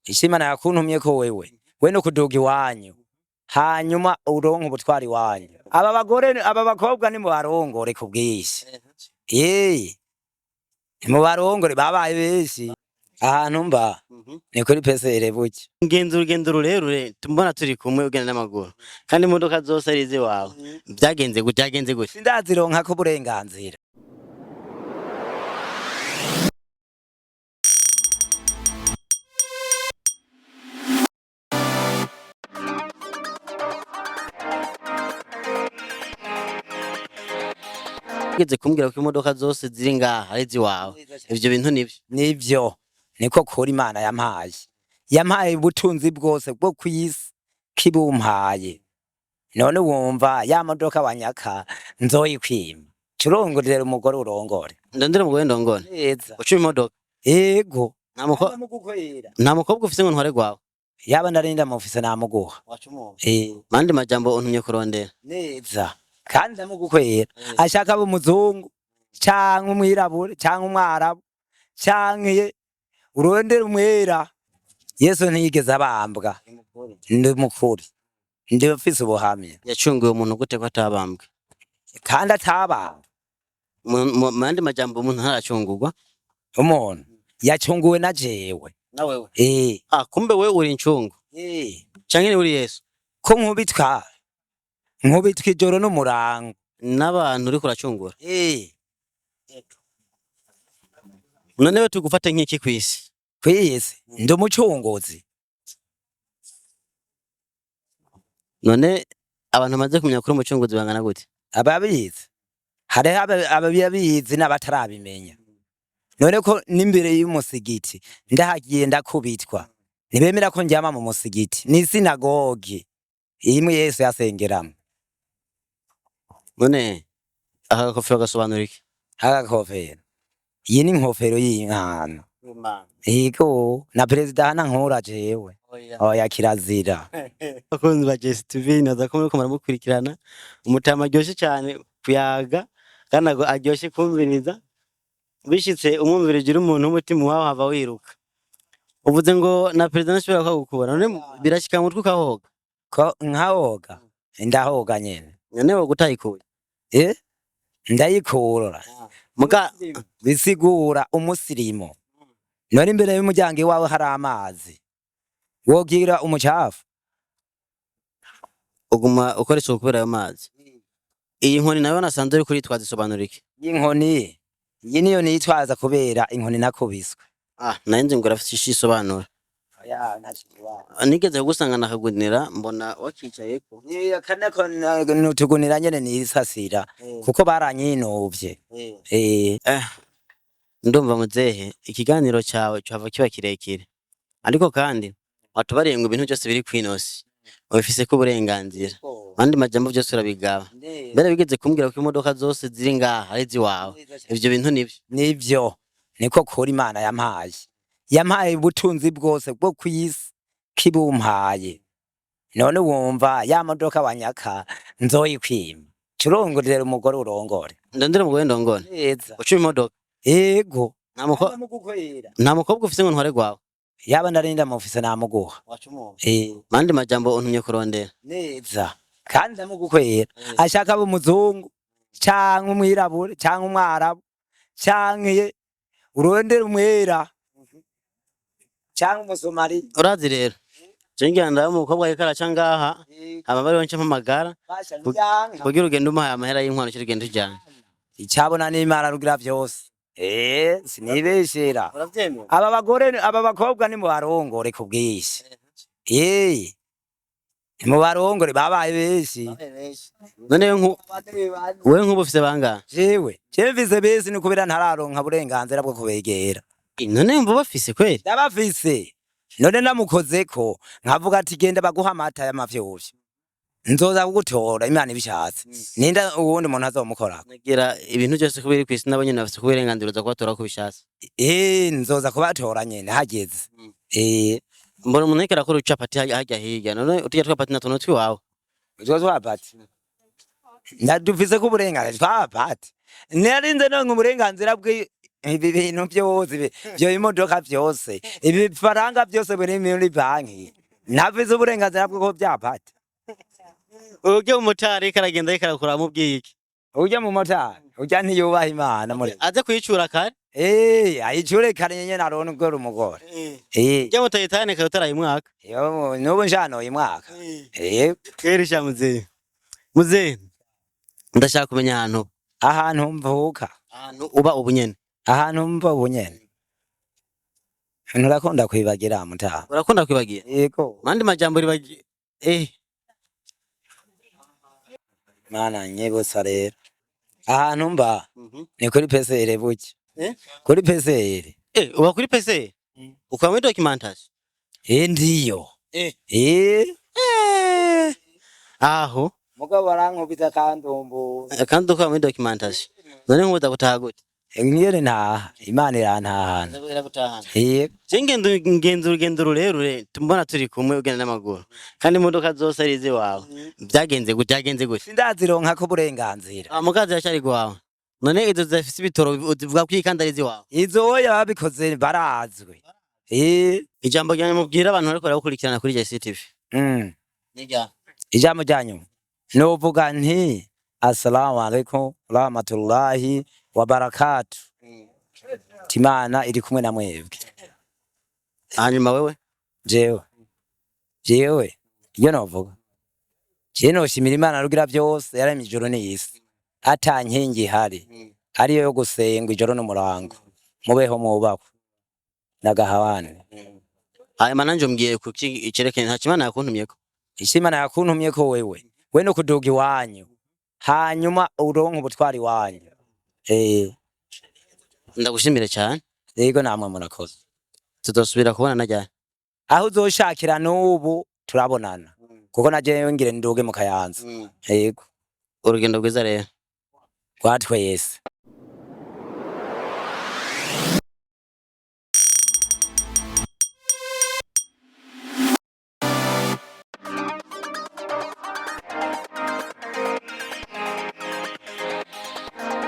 Ico Imana yakuntumyeko wewe, we no kuduga iwanyu, hanyuma uronke ubutwari iwanyu. Aba bagore, aba bakobwa nimubarongore ku bwinshi. Eh, nimubarongore babaye benshi. Ahantu mba ni kuri pesere buke. Ngenza urugendo rurerure tumbona turi kumwe ugenda n'amaguru kandi imodoka zose ari iziwawe. Byagenze gute? Byagenze gute? Sindazironkako uburenganzira. Ugeze kumbwira ko imodoka zose ziri ngaha ari iziwawe. Ivyo bintu nivyo? Nivyo, niko kuri Imana yampaye. Yampaye ubutunzi bwose bwo kw'isi kibumpaye. None wumva ya modoka wanyaka nzoyikwima. Curongorera umugore urongore. Ndondera umugore ndongore. Neza. Ucuma imodoka. Ego. Nta muko Mugukwera. nta mukobwa ufise ngo ntware gwawe. Yaba narinda mufise namuguha. Eh, Mandi majambo untumye kurondera. neza. Kandi ndamugukwera. Ashaka aba umuzungu canke umwirabure canke umwarabu canke urondera umwera. Yesu ntiyigeze abambwa. Ndi mukuri. Ndi mfise ubuhamya. Yacunguye umuntu gute ko atabambwe? Kandi atabambwa. Mandi majambo umuntu ntaracungurwa. Umuntu yacunguwe na jewe. Na wewe. Eh. Ah, kumbe wewe uri incungu. Eh. Canke ni uri Yesu. Ko nkubitwa nkubitwa ijoro n'umurango. N'abantu uriko uracungura. Eh. None we tugufate nk'iki kw'isi? Kw'isi ndi umucunguzi. None abantu bamaze kumenya kuri umucunguzi bangana gute? Ababizi hariho ababizi n'abatarabimenya. None ko n'imbere y'umusigiti ndahagiye ndakubitwa, ntibemera ko ndyama mu musigiti. Ni sinagogi imwe Yesu yasengeramwo. None aka gakofero gasobanura iki? Agakofero, iyi ni inkofero y'Imana. Yego, na perezida hana nkura jewe. Oya kirazira. Abakunzi ba Jesi TV, naza ko muriko muramukurikirana. Umutama aryoshe cyane kuyaga kandi aryoshe kumviriza. Bishitse umwumvirije uri umuntu w'umutima wawe hava wiruka. Uvuze ngo na perezida ntashobora kwagukura, none birashika mu mutwe ukahoga? Ko nkahoga, ndahoga nyene. None woga utayikuye? Eh, ndayikura. Muga bisigura umusirimu. None imbere y'umuryango iwawe hari amazi, wogira umucafu? Uguma ukoresha kubera ayo mazi. Iyi nkoni nayo nasanze uri kuritwaza isobanura iki? Inkoni iyi niyo nitwaza kubera inkoni nakubiswe. Ah, nari nzi ngo urafise ico isobanura. Oya, ntaco. Nigeze kugusanga nakagunira mbona wakicayeko. Kanako nutugunira nyene nisasira kuko baranyinuvye. Eh. Eh, ndumva muzehe ikiganiro cyawe cyava kiba kirekire, ariko kandi watubariye ngo ibintu byose biri kwinosi ubifise ko uburenganzira, andi majambo byose urabigaba. Mbere bigeze kumbwira ko imodoka zose ziri ngaha ari iziwawe. Ivyo bintu nivyo? Nivyo, niko kuri Imana yampaye. Yampaye ubutunzi bwose bwo kw'isi kibumpaye. None wumva ya modoka wanyaka nzoyikwima. Curongorera umugore urongore. Ndondera umugore ndongore. Neza. Ucuma imodoka. Ego. Nta muko Mugukwera. nta mukobwa ufise ngo ntware gwawe. Yaba narinda mufise namuguha. Eh. Mandi majambo untumye kurondera. Neza. Kandi ndamugukwera. Ashaka aba umuzungu canke umwirabure canke umwarabu canke urondera umwera canke umusomali. Urazi rero je ngira ndabe umukobwa ariko araca ngaha hama bariho nce mpamagara kugira ugende umuhaye amahera y'inkwano cyo ugende ujyane. Icabona n'Imana rugira vyose. Eh, sinibeshera. Uravyemera? Aba bagore, aba bakobwa nimubarongore ku bwinshi. Eh, nimubarongore babaye benshi. None wewe nk'ubu ufise bangahe? Jewe, jewe mfise benshi ni kubera ntararonka burenganzira bwo kubegera. None wumva bafise kweli? Ndabafise. None namukozeko nkavuga ati genda baguha amata y'amavyuvyo. Nzoza kugutora Imana ibishatse. Ninda uwundi muntu azomukorako. Nagira ibintu byose ko biri kw'isi nabo nyene bafise uburenganzira uza kubatora ko ubishatse. Eh, nzoza kubatora nyene hageze. Eh, Mbona umuntu ariko arakora ucapati harya hirya, none uturya twapati natwo nutwiwawe? Utwo twapati. Ndadufise ko uburenganzira twapati. Narinze nonka uburenganzira Ibi bintu byose, ibyo bimodoka byose, ibi bifaranga byose biri muri banki, ntafise uburenganzira bw'uko byapata. Urya umumotari ariko aragenda, ariko arakura, amubwiye iki? Urya mumotari urya ntiyubaha Imana muri Aze kuyicura kare. Ayicure kare nyene arongore umugore. Urya mutayitane kare utarayimwaka. Yo, n'ubu njanoye imwaka. Kweri sha muzehe, muzehe, ndashaka kumenya ahantu uba. Ahantu mvuka? Ahantu uba ubu nyene. Ahantu mva ubu nyene, nturakunda kwibagira mutaha. Urakunda kwibagira? Yego. Mandi majambo ribagiye. Mana nyibutsa rero ahantu mba ni kuri pesere buke. Kuri pesere. Uba kuri PC? Ukaba muri documentation? Ndiyo. Aho. Mugabo barankubita kandumbu. Kandi ukaba muri documentation. None nkubuza gutaha gute? Ngere ntaha, Imana irantahana. Iragutahana. Yego. Je ngendo ngenza urugendo rurerure, tumbona turi kumwe ugenda n'amaguru. Kandi imodoka zose ari iziwawe. Byagenze gute? Byagenze gute? Sindazironkako uburenganzira. Ah, mukazi yacari gwawe. None izo zifise ibitoro uzivuga ko kandi ari iziwawe? Izo oya, babikoze barazwi. Ijambo ryanyu mubwira abantu bariko baragukurikirana kuri JCTV. Nirya. Ijambo rya nyuma novuga nti assalamu alaikum rahmatullahi wa barakatu. Imana iri kumwe na mwebwe. Hanyuma wewe? Jewe iyo novuga, jewe noshimira Imana rugira byose yaremye ijuru n'isi ata nkingi ihari, ariyo yo gusenga ijoro n'umurango. Mubeho, mwubahwe n'agahawane. Hanyuma nanje umbwiye kuki icerekeye nta kimana yakuntumyeko. Icyo Imana yakuntumye ko wewe, we no kuduga iwanyu, hanyuma uronke ubutwari iwanyu. Ndagushimire cyane. Yego, namwe murakoze. Tuzosubira kubona najyane. Aho uzoshakira n'ubu turabonana, kuko najewe ngire nduge mu Kayanza. Yego. Urugendo rwiza rero. Rwa twese.